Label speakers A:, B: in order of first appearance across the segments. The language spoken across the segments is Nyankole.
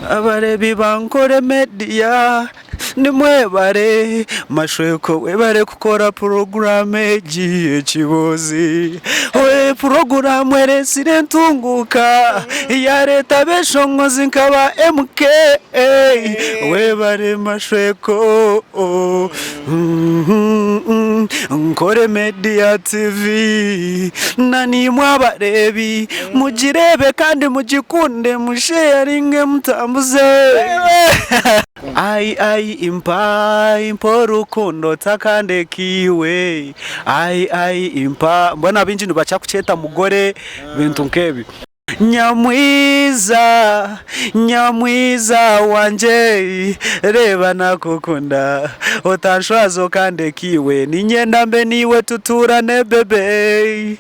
A: Abareebi ba Nkore Media nimwebare, Mashweko webare kukora puroguraamu egi y'ekiboozi. Puroguraamu eretsire entunguuka yareeta abeshongozi nka ba MK. Webare Mashweko. Nkore Media TV na naimwe abareebi mugireebe kandi mugikunde musheyaringe mutambuze. Ai ai impa impa orukundo otakandeka iwe ai ai impa mbwenu abaingi nibakira kukyeta mugore ebintu nk'ebyo. Nyamwiza, nyamwiza wangye, reeba nakukunda, otanshwaza okandeka iwe, niinyenda mbe naiwe tutuurane bebe,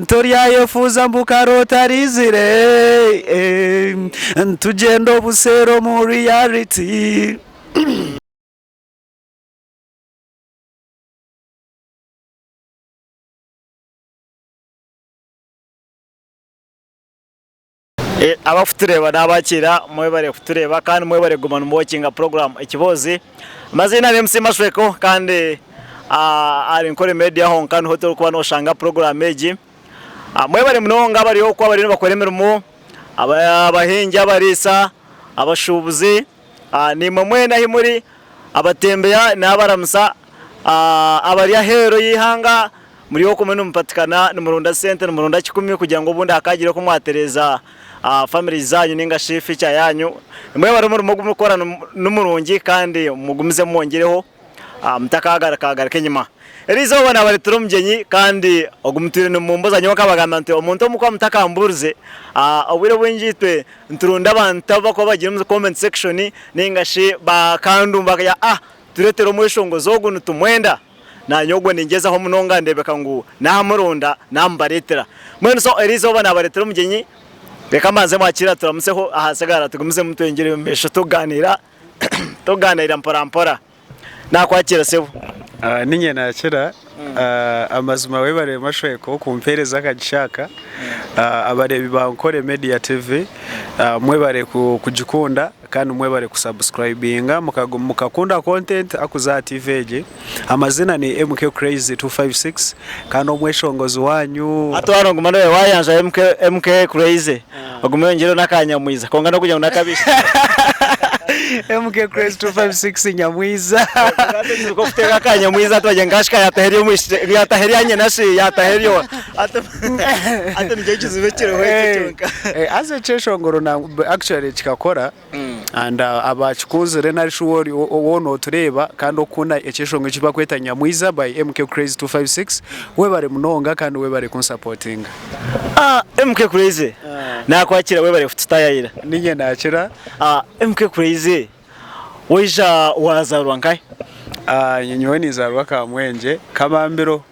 A: Toryayefuuza mbu kare otariizire, tugyende obuseere omu reality.
B: Abakutureeba n'abakiira mwebare kutureeba kandi mwebare kuguma nimuwokinga puroguraamu Ekiboozi. Amaziina ni MC Mashweko kandi ahari Nkore Media honka niho orikuba noshanga puroguraamu egi. Mwebare munonga abari okwo abariyo nibakora emirimo, abahingi, abariisa, abashuubuzi, naimwe mwena ahi muri, abatembeya n'abaramusa abari aheeru y'eihanga. Muri okumwe nimupatikana nimuronda sente nimuronda kikumi kugira ngu obundi hakaagira oku mwatereeza families zaanyu nainga shi future yaanyu. Mwebare omurimo ogu murikukora ni murungi kandi mugumizemu mwongyereho mutakaagaruka enyima. Eriizooba naabareetera omugyenyi kandi ogu mutwire nimumbuuza nyowe nkabagambira nti omuntu ou mukuba mutakambuurize obwire obwingi itwe nituronda abantu abu barikuba bagiire omu comment section nainga shi bakandumba bakagira ah tureetere omweshongozi ogu nitumwenda. Naanye ogwo ningyezaho munonga ndeebeka ngu naamuronda naamubareetera. Mbwenu so eri izooba naabareetera omugyenyi, reka mbanze mwakiire aturamutseho ahasigara tugumizemu tweyongyere omu maisho tukugaaniira tukugaaniira mpora mpora. Naakwakiira sebo.
A: Niinye naakira. Amazima webare Mashweko kumpeereza akagisha aka. Abareebi ba Nkore Media TV mwebare kugikunda. Kandi mwebare ku subscribinga mukakunda content akuza aha TV egi. Amazina ni MK Crazy 256 kandi omweshongozi wanyu.
B: Hati waaba noguma nooreeba wayanja MK MK Crazy ogume oyongyereho n'aka Nyamwiza kwonka n'okugira ngu n'akabi.
A: MK Crazy 256 Nyamwiza.
B: Kuteeka aka Nyamwiza hati bagira ngu kashika yataha ery'omwishiki yataha erya nyina shi yataha eryo hati hati nikyo kizibu ekiriho ekyo kyonka.
A: Haza ekyeshongoro actually kikakora and abakikunzire nari shi waaba notureeba kandi okukunda ekyeshongoro eki barikweta Nyamwiza by MK Crazy 256 webare munonga kandi webare kunsapotinga.
B: MK Crazy nakwakira webare kututayayira.
A: Niinye nakira.
B: MK Crazy Waija waazaarwa nkahi?
A: Nyowe ninzaarwa Kamwengye, Kabambiro.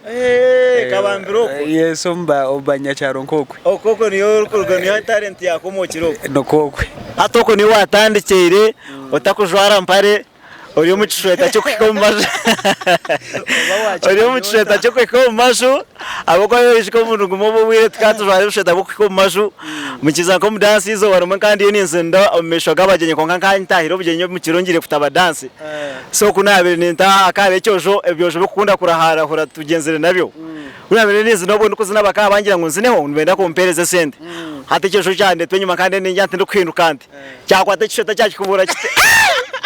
B: Kabambiro okwo?
A: Yes, omu banyakyaro nk'okwe.
B: Okwo okwo niyo orikuruga, niyo talent yakomokire okwo?
A: Nikwo okwe.
B: Hati okwo niyo waatandikyeire otakujwara mpare, ori omu kishweta ky'okuhika omu maju, ori omu kishweta ky'okuhika omu maju, ahabw'okuba noijuka omurundi gumwe obwo obwire tukaba tujwara ebishweta by'okuhika omu maju, Mukiza nk'omu dansi eizooba rimwe nkaba ndiyo ninzinda omu maisho g'abagyenyi kwonka nkaba ntaahire obugyenyi omu kiro ngiire kutaba dansi. So ku naabaire nintaaha hakaba hariho ekyojo, ebyojo birikukunda kuraharahura tugyenzire nabyo. Ku naabaire ninzina obwo ndikuzina bakaba bangira ngu nzineho nibenda kumpeereza esente. Hati ekyojo kyandeetwa enyima nkaba ndiyo ningira nti ndikuhinduka nti, kyakwata ekishweta kyakikubuura kiti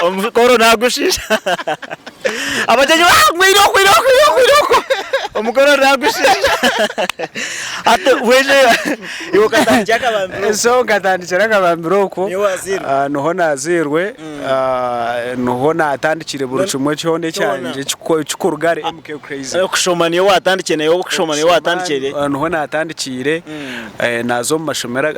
B: omukoro naagushiisha. Abagyenyi ba ngu irooko irooko irooko irooko omukoro naagushiisha. Hati mbwenu iwe okatandikira akabambiro okwo.
A: So nkatandikira akabambiro okwo,
B: Niho wazairwe?
A: niho nazairwe, niho naatandikire buri kimwe kyona ekyangye ekikuruga ahari MK Crazy.
B: Okushoma niyo waatandikire nayo okushoma niyo waatandikire?
A: Niho naatandikiire, naaza omu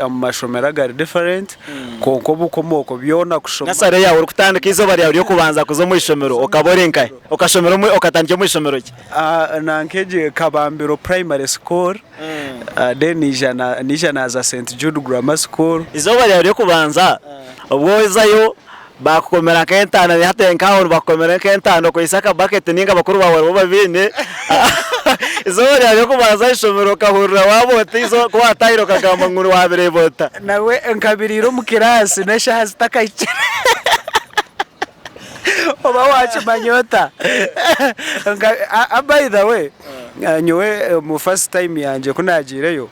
A: mashomero agari different. Kwonka obukomooko byona kushoma.
B: Nasare yaawe orikutandika eizooba ryawe ry'okubanza kuza omu ishomero okaba ori nkahi? Okashomera omu okatandikira omu ishomero ki?
A: Nanka egyo Kabambiro Primary School then naija naija naaza St Jude Grammar School.
B: Eizooba ryawe ry'okubanza obu ozayo baakukomera nk'entaana hati nk'aho nibakukomera nk'entaana okwaitse akabaketi nainga bakuru baawe baribo babiine. Eizooba ryawe ry'okubanza aha ishomero okahurira waaba ota eizooba ku waatahire okagamba ngu waabireeba ota?
A: Nabwe nkabiriira omu kiraasi n'eshaaha zitakahikire. Oba waakimanya ota? By the way, nyowe omu first time yangye ku naagiireyo,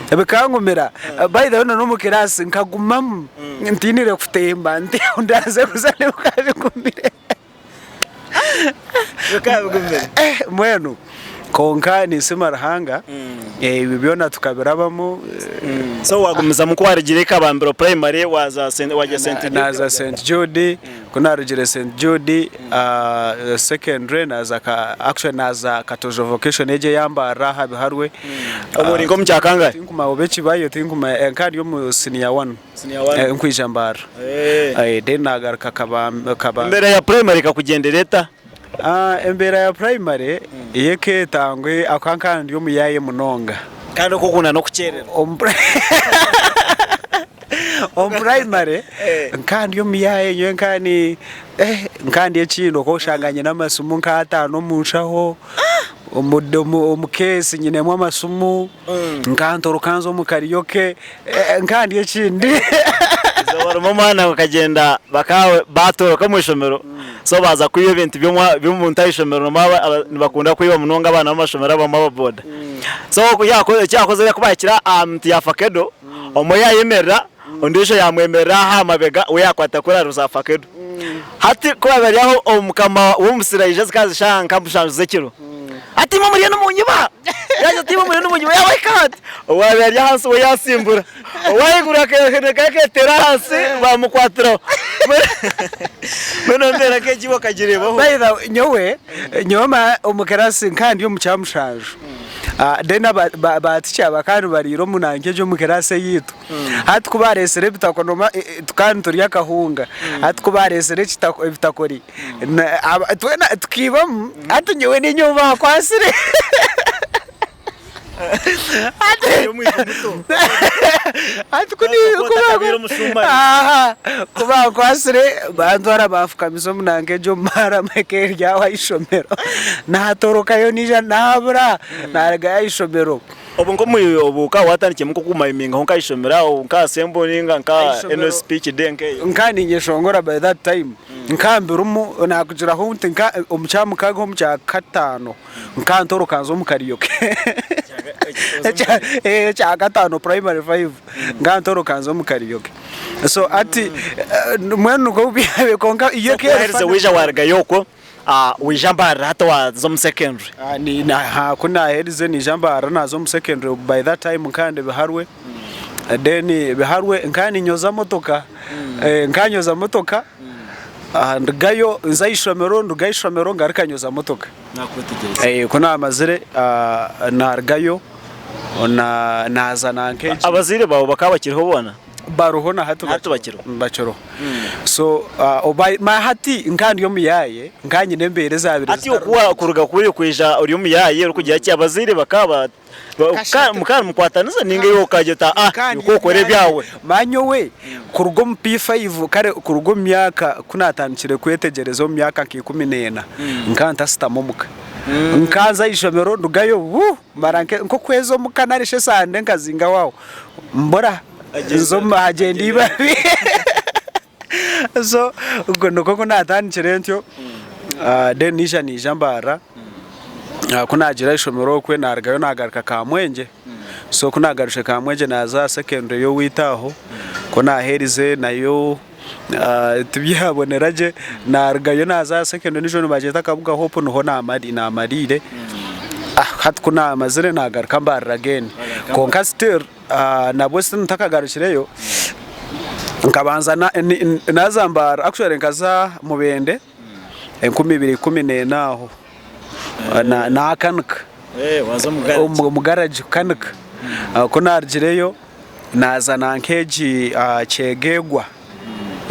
A: bikangumira. By the way n'omu kiraasi nkagumamu ntiinire kutemba nti ahu ndaaze kuza bikaba bigumire.
B: Bikaba bigumire.
A: Mbwenu kwonka ninsiima Ruhanga ebyo byona tukabirabamu.
B: So wagumizamu ku warugire Kabambiro primary waza wagya St Jude?
A: Naza St Jude, ku narugire St Jude secondary naza actually naza Katojo vocation egyo eya Mbarara aha Biharwe.
B: Obwo ori nk'omu kya kangahe?
A: Tinkumanya oba ekibayo tinkumanya nka ndi omu senior one. Nkwija Mbarara. Then nagaruka Kabambiro.
B: Embeera ya primary ekakugyendera eta?
A: Embeera ya primary yo ekeeta ngu ahakuba nkaba ndi omuyaaye munonga.
B: Kandi okukunda n'okukyererwa.
A: Omu primary nkaba ndi omuyaaye nyowe nkaba ni nkaba ndi ekindi okwo oshanga nyine amasimu nk'ataano omu nshaho, omu keesi nyinemu amasimu. Nkantoroka nza omu kariyoke, nkaba ndi ekindi.
B: Eizooba rimwe omwana akagyenda bakaba baatoroka omu ishomero so baaza kwiba ebintu by'omuntu aha ishomero nibakunda kwiba munonga abaana b'amashomero abamwe aba boda. So eki yaakozire ku baahikire aha miti ya fakedo, omwe yaayemerera ondiijo yaamwemerera aha mabega we yaakwata kuri za fakedo. Hati ku baabaire bari aho omukama w'omusiri aija zikaba ziri shaaha nka mushanju z'ekiro. Ati imwe muriyo nimunyiba! Yaagira ati imwe muriyo nimunyiba! Yaabahika ati owaabaire ari ahansi we yaasimbura, ow'ahaiguru akeeheneka akeeteera ahansi baamukwatiraho. Mbwenu embeera nk'egyo iwe okagireebaho?
A: By the way, nyowe nyowe ma omu kirasi nkaba ndi omu kyamushanju then aba ba teacher bakaba nibariira omu nanka egyo omu kirasi eyaitu. Hati ku baareetsire ebitako nooma tukaba niturya akahunga, hati ku baareetsire ebitakuri twena tukaibamu, hati nyowe niinye ou baakwatsire. Hati ku bankwatsire bantwara banfukamisa omu nanka egyo omu maara mpaka eri aho aha ishomero, naatorokayo naija naabura naarugayo aha ishomero.
B: Obu nk'omu obu ka watandikiremu nk'okumayimingaho nka ishomero aho nka assembly ninga nka
A: Ahaishomero.
B: NSP kide nk'eyo.
A: Nka ninyeshongora by that time nka mbirimu nakugiraho nti nka omu kyamukaaga omu kyakataano nka ntoroka nza omu karaoke ekyakataano primary five nka ntoroka nza omu karaoke so hati mbwenu nikwo byabaire kwonka yo
B: So ku waherize waija warugayo okwo Waija Mbarara hati waaza omu secondary.
A: Ku naaherize naija Mbarara naaza omu secondary by that time nkaba ndi Biharwe then Biharwe nkaba ninyoza motoka, nkaba nyoza motoka ndugayo nza aha ishomero nduga aha ishomero ngaruka nyoza motoka. Ku naamazire naarugayo naaza nanka.
B: Abazaire baawe bakaba bakiriho boona?
A: Baruho na hati
B: Hati bakiriho.
A: Bakiriho. So oba hati nka ndi omuyaaye nka nyine embeera ezaabaire
B: Hati oku kuruga kuri kwija ori omuyaaye orikugira ki abazaire bakaba mukaba nimukwatanisa ninga iwe okagira oti aa iwe okore ebyawe.
A: Manya nyowe kuruga omu P5 kare kuruga omu myaka ku naatandikire kwetegyereza omu myaka nka 14 nkaba ntasitama omuka. Nkanza aha ishomero ndugayo wuu mara nk'okwezi omuka nari shi esande nkazingaho aho. Mbura nza omu hagyenda eibabi so okwo nikwo ku natandikire ntyo then naija naija mbarara ku naagira aha ishomero okwe narugayo nagaruka Kamwengye so ku nagarukire Kamwengye naaza aha secondary y'owaitu aho ku naaherize nayo tibyabonera gye narugayo naaza aha secondary endiijo nibagyeta Kabuga Hope niho naamariire hati ku naamazire naagaruka Mbarara again kwonka still nabwo still ntakagarukireyo nkabanza naaza Mbarara actually nkaza Mubende 2014 aho naakanika omu garagi kukanika ku naarugireyo Naaza nanka egi Kyegegwa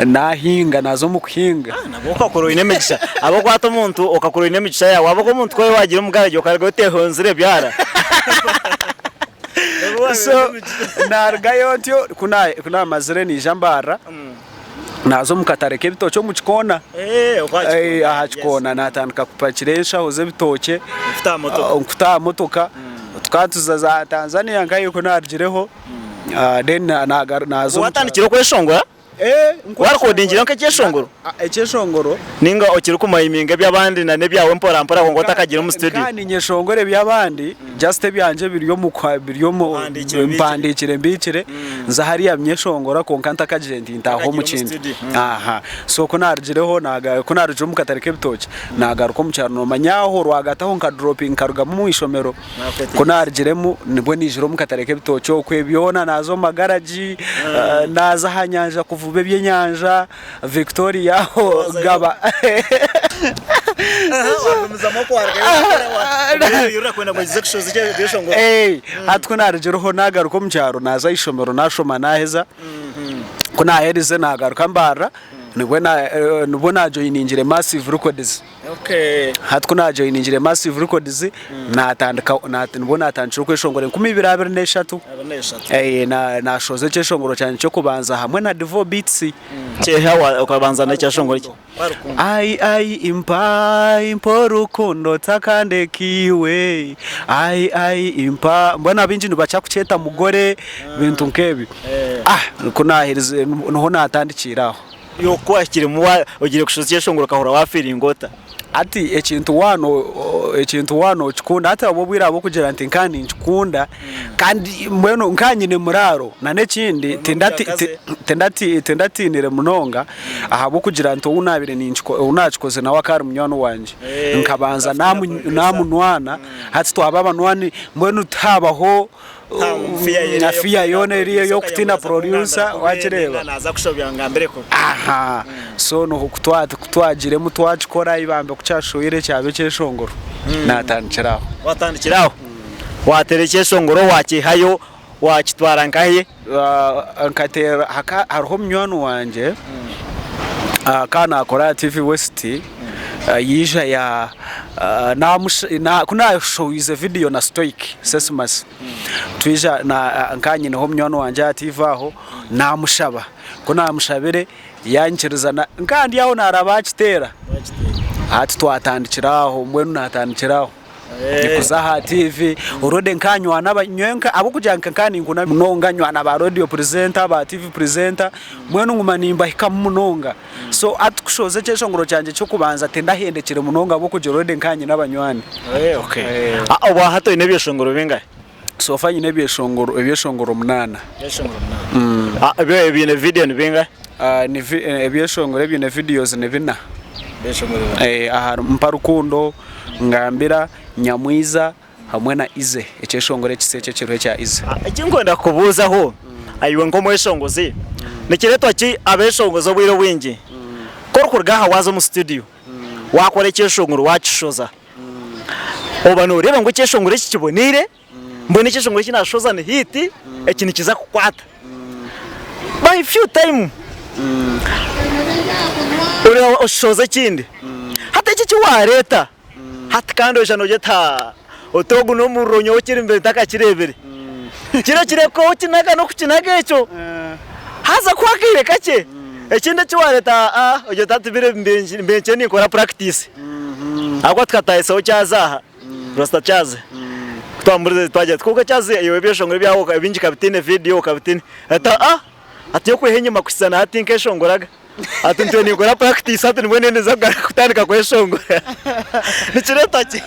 A: naahinga, naaza omu kuhinga.
B: Nabwo okakura oine emigisha. Ahabw'okuba hati omuntu okakura oine emigisha yaawe. Ahabw'okuba omuntu ku waagira omu garagi okarugayo oteehonzire ebyara.
A: So naarugayo ntyo ku naamazire naija mbarra. Naaza omu katare k'ebitookye omu kikoona, aha kikoona naatandika kupakira enshaho z'ebitookye nkuta aha motoka. Tukaba tuza za Tanzania nkayo ku naarugireho then naaza omu kyaro.
B: Waatandikire okweshongora? Warekodingireho nk'ekyeshongoro?
A: Ekyeshongoro.
B: Ninga okirikumayiminga eby'abandi na n'ebyawe mpora mpora kwonka otakagiire omu studio?
A: Nka ninyeshongora eby'abandi just ebyangye biri omu biri omu mpandiikire mbiikire nza hariya nyeshongora kwonka ntakagiire nti ntaaha omu kintu. Aha so ku naarugireho ku naarugire omu katare k'ebitookye naagaruka omu kyaro noomanya aho rwagati aho nka dropping nkarugamu omu ishomero. Ku naarugiremu nibwo naijire omu katare k'ebitookye okwe byona naaza omu magaragi, naaza aha nyanja kuvuba ebyenyanja, Victoria aho Gaba. Hati ku naarugireho naagaruka omu kyaro naaza aha ishomero naashoma naaheza, ku naaherize naagaruka Mbarara nibwo naajoyiningire Massive Records. Hati ku naajoyiningire Massive Records, naatandika nibwo naatandikire okweshongora 2023. Naashohoza ekyeshongoro kyangye ky'okubanza hamwe na Divo Beats.
B: Kyeha okabanza n'ekyeshongoro ki?
A: Ai ai impa impa orukundo otakandeka iwe ai ai impa mbwenu abaingi nibakira kukyeta mugore bintu nk'ebyo. Ku naaherize niho naatandikiire aho.
B: Iwe ku wahikiremu ogiire kushohoza ekyeshongoro okahurira wafiiringa ota?
A: Hati ekintu waaba ekintu waaba nookikunda hati obwo obwire ahabw'okugira nti nkaba ninkikunda kandi mbwenu nkaba nyine muraaro na n'ekindi tindatiinire munonga ahabw'okugira nti ou naabaire ou naakikoze nawe akaba ari munywani wangye nkabanza naamunwana hati twaba abanywani mbwenu tihaabaho na fiya yoona eri ey'okutiina producer wakireeba aha so niho kutwagiremu twakikora ibambe kukyashohire kyaba ekyeshongoro natandikira aho.
B: Watandikira aho wateera ekyeshongoro wakihayo wakitwara nkahi?
A: Nkateera hariho munywani wangye akaba nakora aha TV West yaija ya ku naashohoize vidiyo na Stoic Sesmas twija nkaba nyineho munywani wangye aha tiivi aho naamushaba, ku naamushabire yanyikiriza nkaba ndi aho naaraba aha kiteera hati twatandikira aho mbwenu naatandikira aho. Nikuza aha TV already nkanywana nyowe ahabw'okugira ngu nkaba ninkunda munonga nywana ba radio presenter ba TV presenter mbwenu nguma nimbahikamu munonga so hati kushohoza ekyeshongoro kyangye ky'okubanza tindahendekire munonga ahabw'okugira already nkaba nyine abanywani.
B: Obwa hati oine ebyeshongoro bingahi?
A: So far nyine ebyeshongoro ebyeshongoro munaana.
B: Ebyo ebiine vidiyo ni bingahi?
A: Ebyeshongoro ebiine videos ni bina. Aharimu Mpa Rukundo, Ngambira, Nyamwiza hamwe na Ize, ekyeshongoro ekisya eki ekiriho ekya Ize.
B: Eki ndikwenda kukubuuzaho iwe nk'omweshongozi, nikireetwa ki abeshongozi obwire obwingi ku orikuruga aha waaza omu situdiyo waakora ekyeshongoro waakishoza, oba nooreeba ngu ekyeshongoro eki kiboneire, mbwenu ekyeshongoro eki naashoza ni hiiti, eki nikiza kukwata. By few time oreeba oshoza ekindi. Hati eki eki waareeta hati kandi oija noogira oti haa oti ogu n'omuriro nyowe kiri mbere ntakakireebire. Kiro kireka okinaga n'okukinaga ekyo haza kuha akaire kakye ekindi eki waareeta haa ogira oti hati biro ebi mbe nkye ninkora practice ahabw'okuba tukatahisaho kyaza aha. Rasta Kyaze ku twamuburize twagira tuti kwonka Kyaze iwe ebyeshongoro ebyawe ebingi kabitiine vidiyo kabitiine ati aa ati okwiha enyima kuhitsya na hati tinkeshongoraga ati ntwire ninkora practice hati nibwo ndiyo ninza kugaruka kutandika kweshongora nikireetwa ki?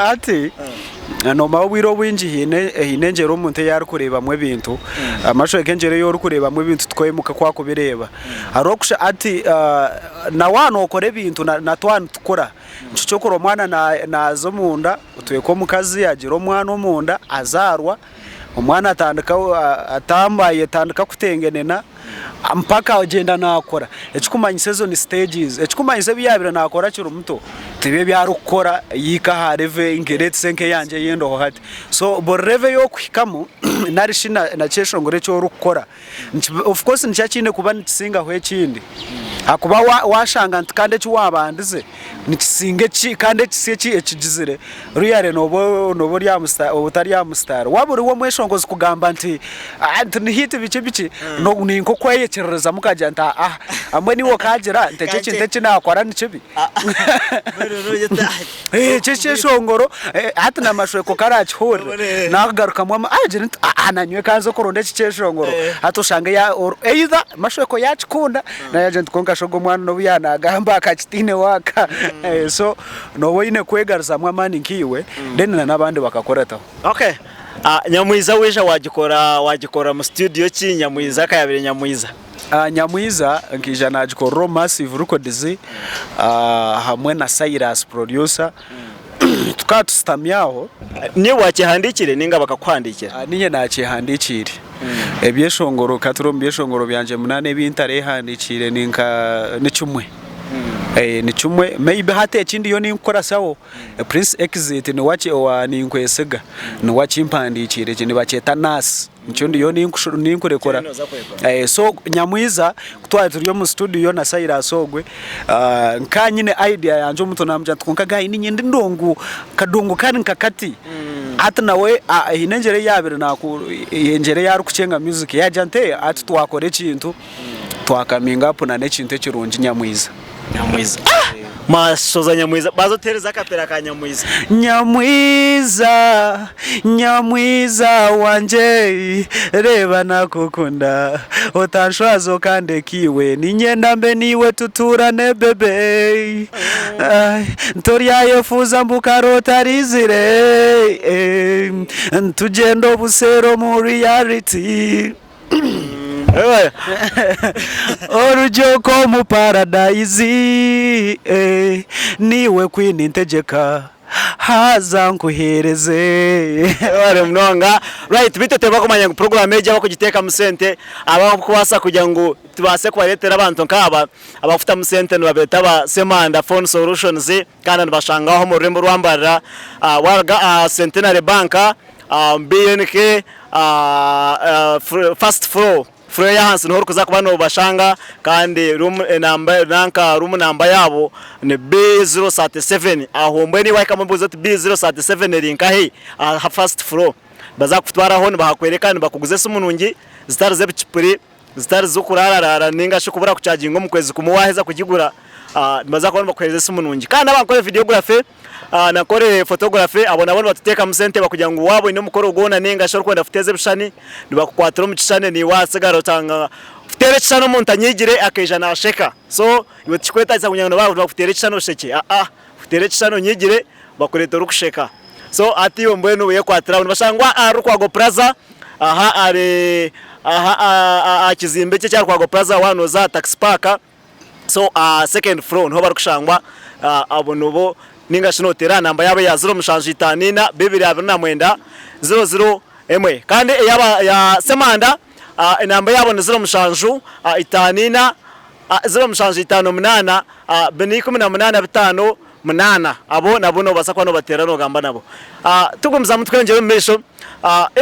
A: Hati noomanya obwire obwingi haine haine engyero omuntu ei arikureebamu ebintu amashweka engyero ei orikureebamu ebintu tikwo oimuka ku akubireeba hariho okusha hati na waaba nookora ebintu na twaba nitukura Nikyo ky'okurora omwana naaza omunda, otweka omukazi agira omwana omunda azaarwa, omwana atandika atamba ayetandika kutengenena mpaka agyenda naakura. Ekikumanyisa ezo ni stages, ekikumanyisa ebi yaabaire naakora akiri muto tibyo ebi arikukora yahika aha level nka let's say nk'eyangye ei ndiho hati. So buri level ei orikuhikamu nari shi na kyeshongoro eki orikukora, Of course nikyo kiine kuba nikisingaho ekindi ahakuba washanga nti kandi eki wabandize nikisinga eki kandi ekisya eki ekigizire really nooba nooba ori aha musitaari otari aha musitaari. Waaba ori ow'omweshongozi kugamba nti nti ni hit biki biki ni nk'okweyekyerereza okagira nti aaha. Mbwenu iwe okaagira nti eki ekintu eki naakora ni kibi? Eki ekyeshongoro hati na mashweko ku araakihurire naakugarukamu ama agire nti aa nanyowe ka nze kuronda eki kyeshongoro. Hati oshange ya either mashweko yaakikunda nari yaagira nti kwonka shi ogu omwana n'obu yaanaagamba akakitaine waaka. So nooba oine kwegaruzamu amaani nkaiwe then na n'abandi bakakurataho.
B: Okay. Nyamwiza waija wagikora wagikora mu studio ki Nyamwiza akayabire Nyamwiza?
A: Nyamwiza nkaija nagikorera omu Massive Records hamwe na Cyrus producer tukaba tusitami aho.
B: Niiwe wakihandikire ninga bakakuhandikira?
A: Ninye nakihandikiire. Ebyeshongoro ka turi omu byeshongoro byangye munana ebi ntarehandikiire ninka nikimwe. Nikimwe maybe hati eki ndiyo ninkukorasaho Prince Exit niwe aki owa Ninkwesiga niwe akimpandiikiire eki nibakyeta Nurse nikyo ndiyo ninkurekura. So Nyamwiza ku twaba turi omu studio na Silas ogwe nka nyine idea yangye omu mutwe namugira nti kwonka guy niinyenda endongo akadongo kari nka kati. Hati nawe haine engyera ei yaabaire naku engyera ei arikukyenga music yaagira nti hati twakora ekintu twakaminga up na n'ekintu ekirungi Nyamwiza.
B: Nyamwiza. Ah! Mwashoza Nyamwiza. Baza otuhereze akapera ka Nyamwiza.
A: Nyamwiza, Nyamwiza wangye, reeba nakukunda, otanshwaza okandeka iwe, niinyenda mbe naiwe tutuurane bebe, Toryayefuuza mbu kare otariizire, Tugyende obuseere omu reality. Orugye omu paradaizi, niiwe Queen ntegyeka, haza nkuheereze.
B: Webale munonga. Right, beitu oteekwa kumanya ngu puroguraamu egi abakugiteekamu sente abakubaasa kugira ngu tubaase kubareetera abantu nk'aba abakutamu sente nibabeeta aba Ssemanda Phone Solutions kandi nibashangwa omu rurembo rwa Mbarara waruga aha Centenary Bank BNK First floor, floor ey'ahansi niho orikuza kuba nobashanga kandi room enamba nanka room namba yaabo ni B037 aho mbwenu iwe wahikamu obuuze oti B037 eri nkahi aha first floor nibaza kukutwaraho nibahakworeka nibakuguza esimu nungi zitari z'ebicupuri zitari z'okurararaara ninga shi kubura kuchaginga omu kwezi kumwe waheza kugigura nibaza kuba nibakuhereza esimu nungi kandi abankore videography Nakore photography abo nabo nibatuteekamu sente bakugira ngu waaba oine omukoro gwona ninga shi orikwenda kuteeza ebishushani nibakukwatira omu kishushani naiwe wasigara otanga kuteera ekishushani omuntu anyiigire akaija naasheka so iwe tikikwetaagisa kugira ngu nibakuteera ekishushani oshekye aa kuteera ekishushani onyiigire bakureeta orikusheka so hati iwe mbwenu yekwatire aho nibashangwa aha Rukwago Plaza aha ahari aha aha kizimbe eki ekya Rukwago Plaza waaba nooza aha Taxi Park. So aha second floor niho barikushangwa abo nibo ninga shi noteera aha namba yaabo eya 0754 229 001 kandi eyaba ya Ssemanda enamba yaabo ni 07 54 0758 418 58 abo nabo nobaasa kuba nobateera nogamba nabo. Tugumizamu tweyongyera omu maisho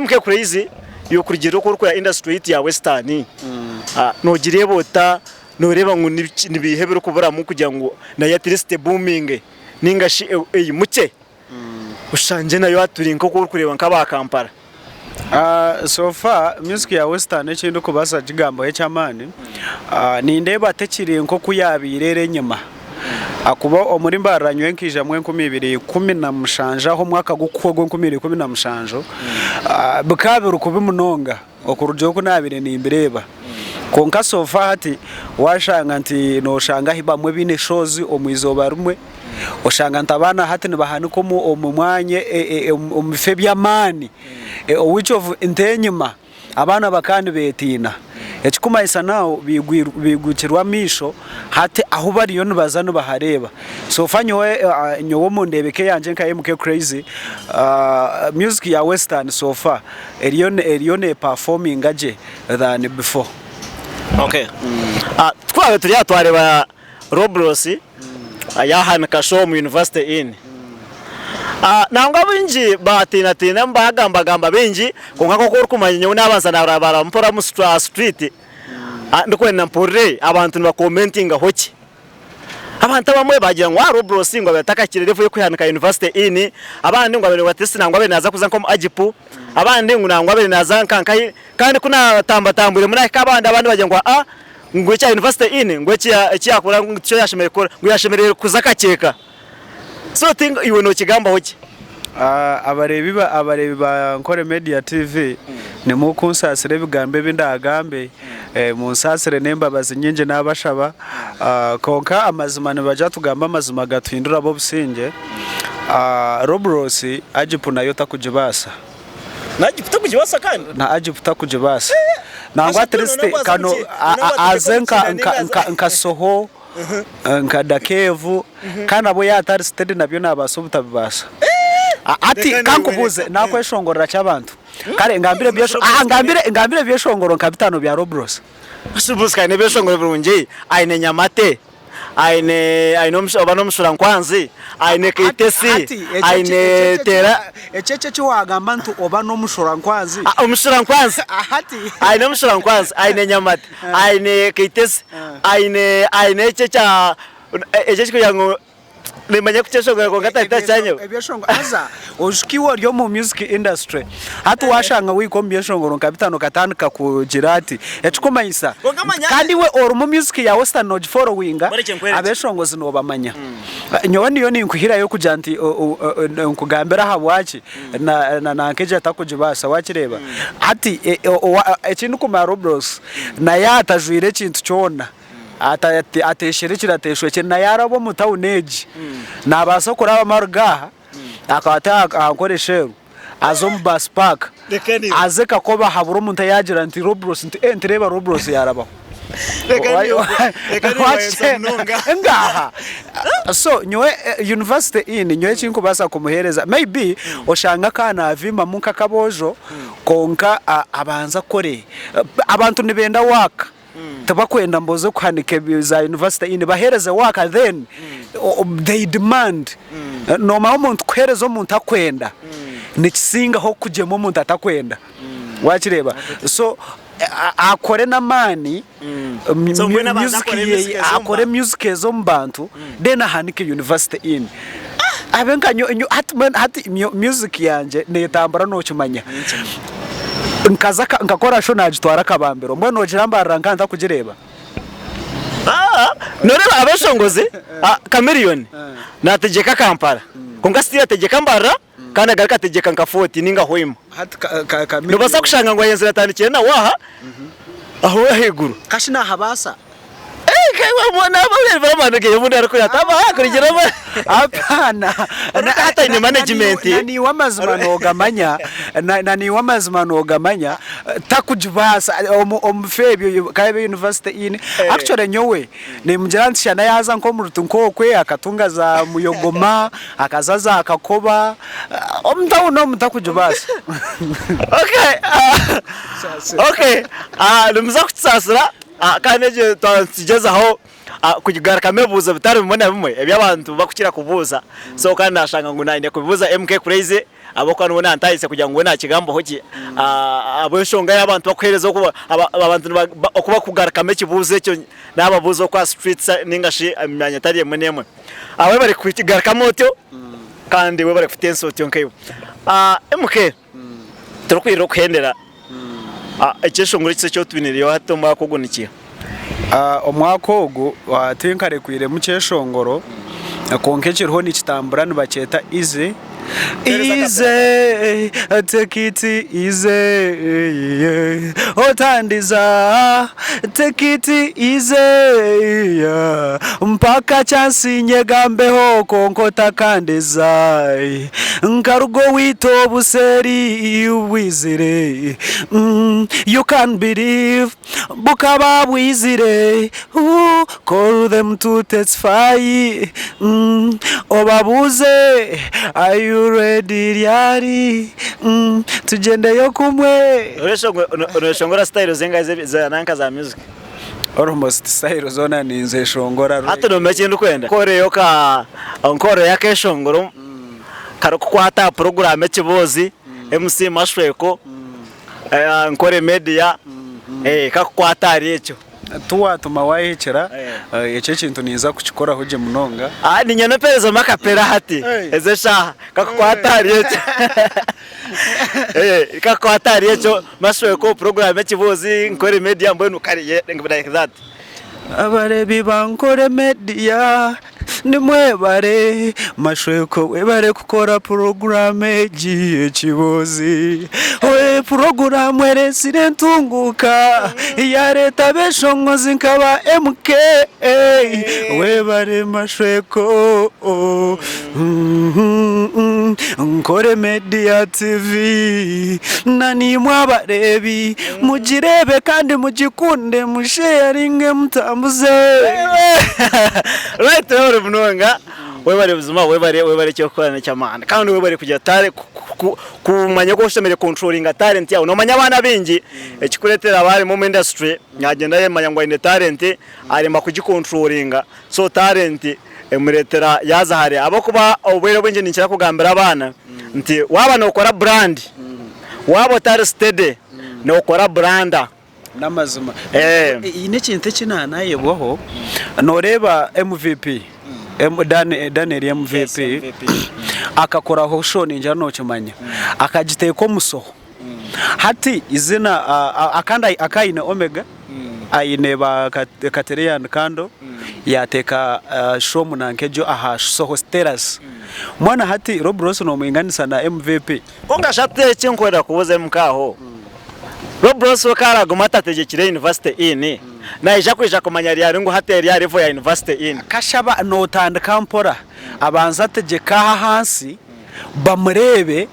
B: MK Crazy iwe kurugiirira oku orikureeba industry yaitu ya western nogireeba ota? Nooreeba ngu ni biiha ebirikuburamu kugira ngu nayo at least ebuuminge nainga shi eyimukye oshangye nayo hati turi nk'oku orikureeba nk'aba Kampala?
A: So far music ya western eki ndikubaasa kugigambaho eky'amaani, nindeeba tekiri nk'oku yaabaire eri enyima. Ahakuba omuri Mbarara nyowe nkaijamu 2017 aho omwaka gurikuhwa ogw'enkumi ibiri ikumi na mushanju, bikaba biri kubi munonga. Okurugira oku naabaire nimbireeba. Kwonka so far hati waashanga nti nooshanga ahi bamwe baine shows omu izooba rimwe, oshanga nti abaana hati nibahanika omu omu mwanya omu bifo eby'amaani which of nti enyima abaana bakaba nibeetiina. Ekikumanyisa now baigukirwe amaisho hati ahu bariyo nibaza nibahareeba. So far nyowe nyowe omu ndeebeka eyangye nka MK Crazy, music ya western so far eriyo eriyo nepafominga gye than before.
B: Okay. Twaaba turi aha twareeba Robros yahanika show omu University Inn. Nangwa baingi baatiinatiina baagambagamba bingi kwonka nk'oku orikumanya nyowe naabanza naarabaaraba mpora omu aha street ndikwenda mpurire abantu nibakomentingaho ki. Abantu abamwe baagira ngu Robros ngu abaire atakahikire level y'okwehanika University Inn, abandi ngu abaire at least nangwa abaire naaza kuza nk'omu Agip, abandi ngu nangwa abaire naaza nka nkahi, kandi ku naatambatambwiremu naahika abandi, abandi baagira ngu aa. ngu ekya University Inn ngu eki eki yakora ngu tikyo yashemereire kukora ngu yashemereire kuza Kakyeka. So ti iwe nokigambaho ki?
A: Abareebi ba abareebi ba Nkore Media TV nimukunsaasira ebigambo ebi ndaagambe, munsaasire n'embabazi nyingi naabashaba, kwonka amazima nibagira tugamba amazima gatuhindura ab'obusingye. Robros Agipu nayo takugibaasa.
B: Na Agipu takugibaasa kandi?
A: Na Agipu takugibaasa. Nangwa at least kano aze nka Soho. Nka Dakevu kandi nabwo yaaba atari steady nabyo nabaasa obutabibaasa. Hati kankubuuze nakweshongorera ki abantu? Kare ngambire ebyesho aha ngambire ngambire ebyeshongoro nka bitano bya Robros.
B: Robros aine ebyeshongoro birungi, aine Nyamate, aine aine omushu oba n'omushura nkwanzi, aine Kaitesi,
A: Hati ekyo
B: aine Teera.
A: Ekyo ekyo eki wagamba nti oba n'omushura nkwanzi.
B: Omushura nkwanzi,
A: Hati.
B: aine omushura nkwanzi, aine Nyamate. Aine Kaitesi, aine aine ekyo ekya ekyo ekikugira ngu nimanya kukyeshongora kwonka tari nyowe.
A: Ebyeshongoro haza ojuka iwe ori omu music industry hati washanga wahika omu byeshongoro nka bitano okatandika kugira ati ekikumanyisa kandi iwe orimu music yaawe sitani nogiforowinga abeshongozi nobamanya. Nyowe niyo ninkuhirayo kugira nti nkugambire ahabwaki. Na nanka egyo atakugibaasa wakireeba hati ekindikumanya Robros naye atajwaire ekintu kyona atesherekire ateshwekire naye araba omu tawuni egi nabaasa kurabamu aruge aha akwate aha Ankole Shell aze omu bus park aze Kakobe ahabure omuntu ayagira nti Robros nti eh nti reeba Robros yarabaho. Ngaaha! So nyowe University Inn nyowe eki nkubaasa kumuheereza may be oshanga akaba naaviimamu nk'akaboojo kwonka abanze akore. Abantu nibenda work tibakwenda mbu oze kuhanika za University Inn, baheereze work then they demand. Noomanya omuntu kuheereza omuntu akwenda nikisingaho kugyema omuntu atakwenda waakireeba? So akore n'amaani
B: So mbwenu abanze
A: music
B: akore
A: ye
B: music ez'omu
A: akore
B: bantu.
A: music ez'omu bantu then ahanike university inn abe nka nyo nyo hati mbwenu hati music yangye netambura nokimanya nkaza nkakora show nagitwara kabambiro mbwenu nogira mbarira nka ntakugireeba.
B: Noreeba abeshongozi Chameleone nategyeka Kampala kwonka still ategyeka Mbarara Kandi agaruka ategyeka nka Fort ninga Hoima. Nobaasa kushanga ngu ayenzire atandikire nawe aha aho ahaiguru.
A: Kashi nahabaasa? Apaana.
B: Hati aine management.
A: Na niiwe amazima nogamanya, na niiwe amazima nogamanya, takugibaasa omu bifo ebyo ka ebe university inn. Actually nyowe Nimugira nti shana yaaza nk'omu ruti nk'okwe akatunga za muyogoma, akaza za kakoba, omu tawuni omu takugibaasa.
B: Okay, okay, nimuza kutusaasira kandi egyo twaba nitugyezaho kugarukamu ebibuuzo bitari bimwe na bimwe ebi abantu barikukira kubuuza. So kandi naashanga ngu naanye kubibuuza MK Crazy. Ahabw'okuba niwe nantahise kugira ngu we nakigambaho gye ahabw'enshonga y'abantu bakuheereza oku abantu oku bakugarukamu ekibuuzo ekyo naababuuza oku aha streets ninga shi omu myanya etari emwe n'emwe. Webare kukigarukamu otyo kandi webare kutensa otyo nkaiwe. MK, turikwirira okuhendera, ekyeshongoro ekisya eki otwiniireyo hati omwaka ogu nikiiha?
A: Omwaka ogu tinkarekwiremu kyeshongoro kwonka ekiriho nikitambura nibakyeta Easy Easy take it easy otandiza take it easy mpaka chance nyegambeho kwonka otakandiza nkaruga owaitu obuseeri bwizire you can believe Bukaba bwizire, ooh, call them to testify, mm, obabuuze, are you ready ryari, mm, tugyendeyo kumwe.
B: Noyeshongora style zingahi za nanka za music?
A: Almost style zoona ninzeshongora.
B: Hati nomanya eki ndikwenda? Nkoreyo ka nkoreyo akeshongoro karikukwata aha program ekiboozi, MC Mashweko. Nkore media kakukwata ahari ekyo.
A: Tiwatuma wahikira ekyo ekintu ninza kukikoraho gye munonga.
B: Niinye noperezemu akapera hati ezi eshaaha kakukwata ahari ekyo kakukwata ahari ekyo mashweko puroguramu ekibuuzi nkore media mbwenu kare like that.
A: Abareebi ba Nkore Media nimwebare, Mashweko webare kukora puroguraamu egi y'ekiboozi. Puroguraamu eretsire entunguuka, yareeta abeshongozi nka ba MK. Webare Mashweko. Nkore Media TV na naimwe abareebi mugireebe kandi mugikunde musheyaringe mutambuze.
B: Right webare munonga webare buzima webare webare ekyokukora nekyamaani kandi webare kugira tare kumanya oku oshemereire kucontrolinga talent yaawe nomanya abaana abaingi ekikuretera abarimu omu industry nagyenda ayemanya ngu aine talent aremwa kugicontrolinga so talent emureetera yaaza hare ahabw'okuba obwire obwingi ninkira kugambira abaana nti waaba nookora brand waaba otari steady nookora branda.
A: N'amazima. Haine ekintu eki naanayebwaho, nooreeba MVP, Daniel MVP akakoraho show ningira nookimanya, akagiteeka omu soho. Hati izina akandi akaine Omega aine ba Katereya and Kando yateeka show munanka egyo aha Soho Terrace. Mbwenu hati Rob Ross nomwinganisa na MVP?
B: Kwonka shi hati eki nkwenda kubuuza MK aho, Rob Ross we ku aragume atategyekire University Inn, naija kwija kumanya ryari ngu hati eri aha level ya University Inn?
A: Kashaba notandika mpora, abanze ategyeke aha ahansi bamureebe.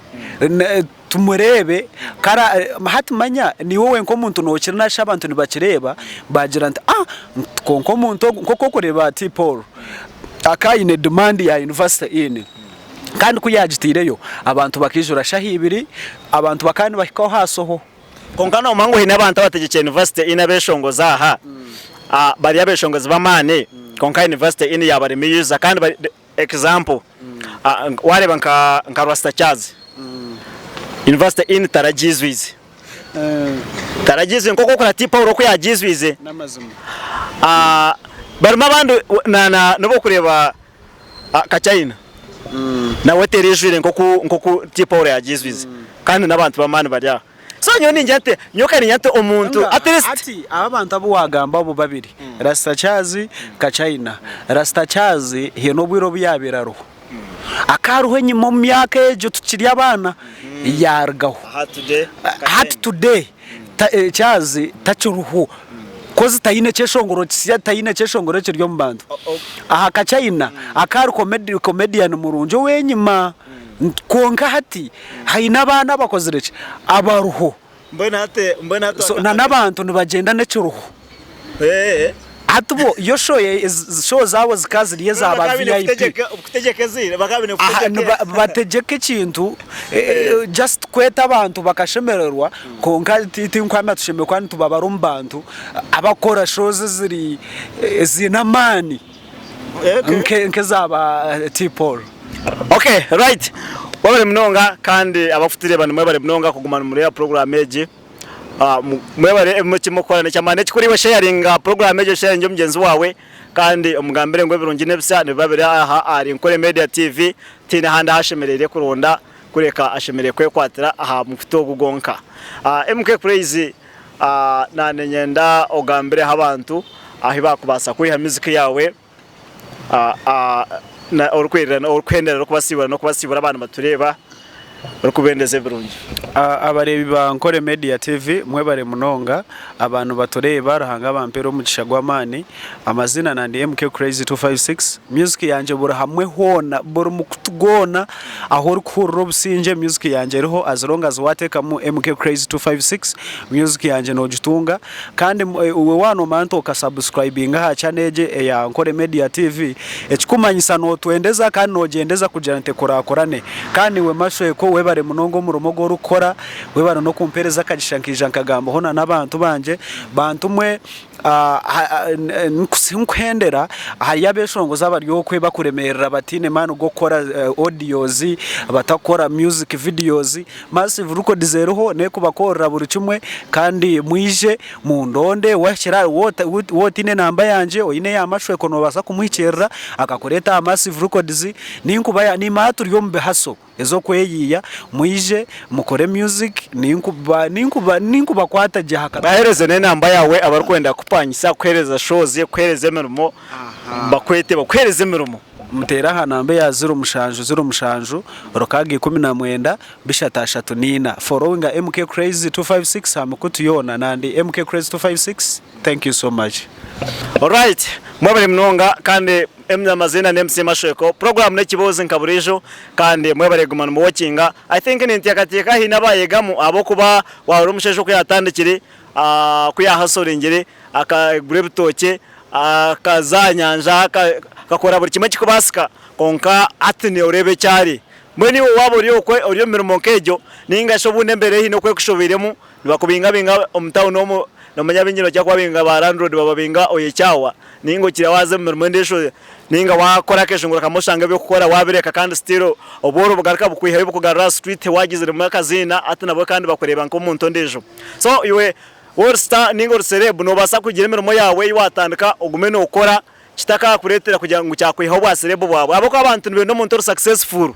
A: Tumureebe kare hati manya niiwe wenka omuntu nookira nari shi abantu nibakireeba baagira nti ah kwonka omuntu ogu nk'oku orikureeba T Paul akaba aine demand ya University Inn kandi ku yaagitaireyo abantu bakaijura shaaha ibiri abantu bakaba nibahikaho aha soho.
B: Kwonka noomanya ngu haine abantu abategyekire University Inn abeeshongozi aha bari abeeshongozi b'amaani kwonka University Inn yaabaremiiza kandi bari Example, wareeba nka nka Rasta Charles, University Inn taragiizwize. Taragiizwize nk'oku okura T Paul oku yagiizwize. Barimu abandi na na n'obu orikureeba Kachina nawe tereijwire nk'oku nk'oku T Paul yagiizwize kandi n'abantu b'amaani bari aho. So nyowe ningira nti, nyowe ka ningira nti omuntu at least.
A: Hati aba abantu abu wagamba abo babiri, Rasta Charles, Kachina. Rasta Charles haine obwire obu yabaire ariho. Akaba ariho enyima omu myaka egyo tukiri abaana, yarugaho. Hati today Charles takiriho coz taine kyeshongoro kisya, taine kyeshongoro ekiri omu bantu. Aha Kachina akaba ari comedian murungi ow'enyima. Kwonka hati haine abaana abakozire ki? Abaruho. So na n'abantu nibagyenda n'ekiruho. Hati bo yo show show zaabo zikaba ziri eza ba VIP. Aha nibategyeka ekintu just kweta abantu bakashemererwa kwonka tinkuhamya tushemereire kuba nitubabara omu bantu abakukora shows eziri eziine amaani nk'eza ba T-Paul.
B: Ok right mwebare munonga kandi abakutureeba nimwebare munonga kuguma nimureeba program egi mwebare eki murikukora nekyamaani ekikuru iwe sharinga program egi osharinge mugyenzi waawe kandi omugambire ngu ebirungi nebisya nibiba biri aha ahari Nkore Media TV tihaine ahandi ahu ashemereire kuronda kureka ashemereire kwekwatira aha mukutu ogu gwonka. MK Crazy naninyenda ogambireho abantu ahu bakubaasa kwiha music yaawe. Orikuhendera orikubasiibura n'okubasiibura abantu nibatureeba orikubendeza ebirungi.
A: Abareebi ba Nkore Media TV mwebare munonga abantu batureeba Ruhanga abampere omugisha gw'amaani amaziina nandi MK Crazy 256 music yangye buri hamwe hoona buri mukutu gwona ahu orikuhurira obusingye music yangye eriho as long as wateekamu MK Crazy 256 music yangye nogitunga. Kandi iwe waaba noomanya nti okasubscribinga aha channel egi eya Nkore Media TV, ekikumanyisa nootwendeza kandi noogyendeza kugira nti ekurakurane. Kandi iwe Mashweko webare munonga omurimo ogu orikukora, webare n'okumpeereza akagisha nkaija nkagambaho na n'abantu bangye. Bantu mwe nkuhendera hariyo abeshongozi abari okwe bakuremerera bataine maani g'okukora audios, batakukora music videos, Massive Records eriho n'ekubakorera buri kimwe kandi mwije mundonde wahikira waaba otaine enamba yangye oine eya Mashweko noobaasa kumuhikiirira akakureeta aha Massive Records. Ninkuba nimanya turi omu bihaso ez'okweyiiya. Media mwije mukore music ninkuba ninkuba ninkubakwata gye aha ka.
B: Bahereze n'enamba yaawe abarikwenda kukupangisa kukuhereza shows, kukuhereza emirimo bakwete bakuhereze emirimo.
A: Muteere aha namba eya ziro mushanju ziro mushanju rukaaga 19 bishatu ashatu n'ina. Followinga MK Crazy 256 aha mikutu yoona nandi MK Crazy 256 thank you so much.
B: Alright mwebare munonga kandi amaziina ni MC Mashweko program n'ekiboozi nka buriijo kandi mwebare kuguma nimuwokinga I think ninteekateeka haine abayegamu ahabw'okuba wahurira omushaija oku yatandikire ku yahasoringire akagura ebitookye akaza aha nyanja akakora buri kimwe ekirikubaasika kwonka hati noreeba eki ari. Mbwenu iwe waaba ori okwe ori omu mirimo nk'egyo nainga shi obundi embeera ei haine oku ekushobeiremu nibakubingabinga omu tawuni omu noomanya baingi nibakira kubabinga ba landlord bababinga oyekyawa nainga okira waaza omu mirimo endiijo nainga waakora akeshongoro kamwe oshanga eby'okukora waabireka kandi still obworo bugaruka bukwihayo bukugarura aha street waagiziremu akaziina hati nabwo kandi bakureeba nk'omuntu ondiijo. So iwe Waaba ori star nainga ori celeb noobaasa kugira emirimo yaawe ei waatandika ogume nookora kitakakureetera kugira ngu kyakwihaho obwa celeb bwawe ahabw'okuba abantu nibenda omuntu ori successful.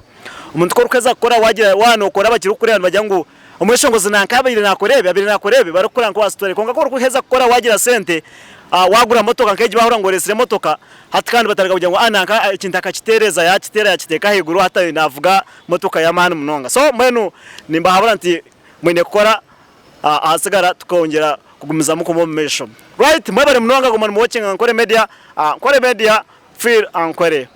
B: Omuntu ku orikuheza kukora waagira waaba nookora abakiri kukureeba nibagira ngu omweshongozi nanka abaire naakora ebi, abaire naakora ebi barikukora nka owa story kwonka ku orikuheza kukora waagira sente waagura motoka nk'egi baahurira ngu oreetsire emotoka hati kandi batandika kugira ngu nanka ekintu akakiteereza yaakiteera yaakiteeka ahaiguru hati naavuga motoka y'amaani munonga. So mbwenu nimbahabura nti mwine kukora Ahasigara tukongyera kugumizamu kuba omu maisho. Right mwebare munonga guma nimuwatchinga Ankole Media Ankole Media feel Ankole.